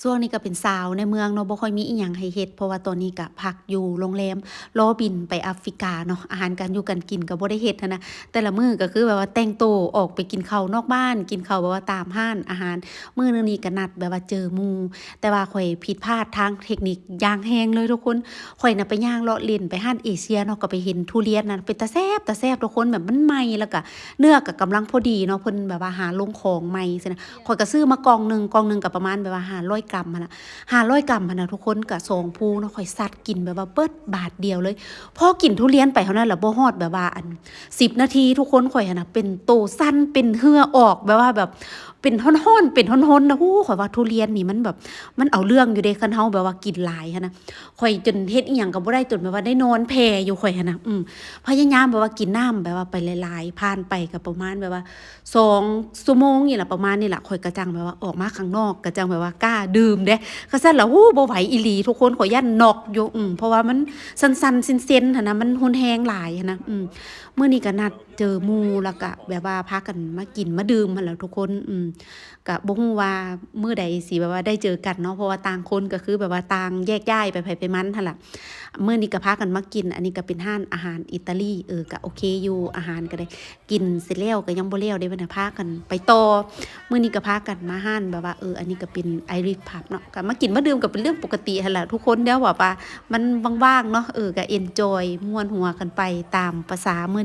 ຊ່ວງນີ້ກໍເປັນສາວໃນເມືອງເນາະ ບໍ່ຄ່ອຍມີອີ່ຫຍັງໃຫ້ເຮັດ ເພາະວ່າຕອນນີ້ກໍພັກຢູ່ໂຮງແຮມ ລໍບິນໄປອາຟຣິກາເນາະ. ອາຫານການຢູ່ການກິນກໍບໍ່ໄດ້ເຮັດຫັ້ນນະ ແຕ່ລະມື້ກໍຄືແບບວ່າແຕ່ງໂຕອອກໄປກິນເຂົ້ານອກບ້ານ ກິນເຂົ້າແບບວ່າຕາມຮ້ານອາຫານ. ມື້ໜຶ່ງນີ້ກໍນັດແບບວ່າເຈີໝູ່ ແຕ່ວ່າຂ້ອຍຜິດພາດທາງເທັກນິກຢ່າງແຮງເລີຍທຸກຄົນ. ຂ້ອຍນະໄປຍ່າງເລາະເຫຼັ້ນໄປຮ້ານເອເຊຍເນາະ ກໍໄປເຫັນທຸລຽນນະ ເປັນຕາແຊບ ຕາແຊບທຸກຄົນ ແບບມັນໃໝ່ ແລ້ວກໍເນື້ອກໍກຳລັງພໍດີເນາະ ເພິ່ນແບບວ່າຫາລົງຂອງໃໝ່ຊີ້ນະ. ຂ້ອຍກໍຊື້ມາກ່ອງໜຶ່ງ ກ່ອງໜຶ່ງກໍປະມານແບບວ່າຫ້າຮ້ອຍກຣາມຫັ້ນນະ ຫ້າຮ້ອຍກຣາມຫັ້ນນະທຸກຄົນ ກໍສອງພູເນາະ. ຂ້ອຍຊັດກິນແບບວ່າເບິດບາດດຽວເລີຍ. ພໍກິນທຸລຽນໄປເທົ່ານັ້ນລະ ບໍ່ຮອດແບບວ່າອັນສິບນາທີ ທຸກຄົນ ຂ້ອຍຫັ້ນນະເປັນໂຕສັ່ນ ເປັນເຫື່ອອອກ ແບບວ່າແບບເປັນຮ້ອນໆ ເປັນຮົນໆນະ. ໂອ້ ຂ້ອຍວ່າທຸລຽນນີ້ມັນແບບ ມັນເອົາເລື່ອງຢູ່ເດ້ ຄັນເຮົາແບບວ່າກິນຫຼາຍຫັ້ນນະ. ຂ້ອຍຈົນເຮັດອີ່ຫຍັງກໍບໍ່ໄດ້ ຈົນແບບວ່າໄດ້ນອນແຜ່ຢູ່ຂ້ອຍຫັ້ນນະ. ອືມ ພະຍາຍາມແບບວ່າກິນນ້ຳແບບວ່າໄປຫຼາຍໆ ຜ່ານໄປກໍປະມານແບບວ່າສອງຊົ່ວໂມງນີ້ລະ ປະມານນີ້ລະ ຂ້ອຍກໍຈັ່ງແບບວ່າອອກມາຂ້າງນອກ ກໍຈັ່ງແບບວ່າກ້າດື່ມເດ້. ຄັນຊັ້ນລະ ໂອ້ ບໍ່ໄຫວອີ່ຫຼີທຸກຄົນ ຂ້ອຍຢ້ານນັອກຢູ່. ອືມ ເພາະວ່າມັນສັ່ນໆເຊັນໆຫັ້ນນະ ມັນຮຸນແຮງຫຼາຍຫັ້ນນະ. ອືມ ມື້ນີ້ກໍນັດເຈີໝູ່ ແລ້ວກະແບບວ່າພາກັນມາກິນມາດື່ມຫັ້ນແຫຼະທຸກຄົນ. ອືມ ກະບໍ່ຮູ້ວ່າມື້ໃດຊິແບບວ່າໄດ້ເຈີກັນເນາະ ເພາະວ່າຕ່າງຄົນກໍຄືແບບວ່າຕ່າງແຍກຍ້າຍໄປໃຜໄປມັນຫັ້ນລະ. ມື້ນີ້ກໍພາກັນມາກິນ ອັນນີ້ກໍເປັນຮ້ານອາຫານອີຕາລີ ເອີ ກໍໂອເຄຢູ່ ອາຫານກໍໄດ້ກິນເສັດແລ້ວ ກໍຍັງບໍ່ແລ້ວເດ້ ເພິ່ນນະພາກັນໄປຕໍ່. ມື້ນີ້ກໍພາກັນມາຮ້ານແບບວ່າ ເອີ ອັນນີ້ກໍເປັນໄອຣິຊພັບເນາະ ກໍມາກິນມາດື່ມກໍເປັນເລື່ອງປົກກະຕິຫັ້ນລະທຸກຄົນ ແນວແບບວ່າມັນວ່າງໆເນາະ ເອີ ກໍເອັນຈອຍມ່ວນຫົວກັນໄປຕາມປະສາມື້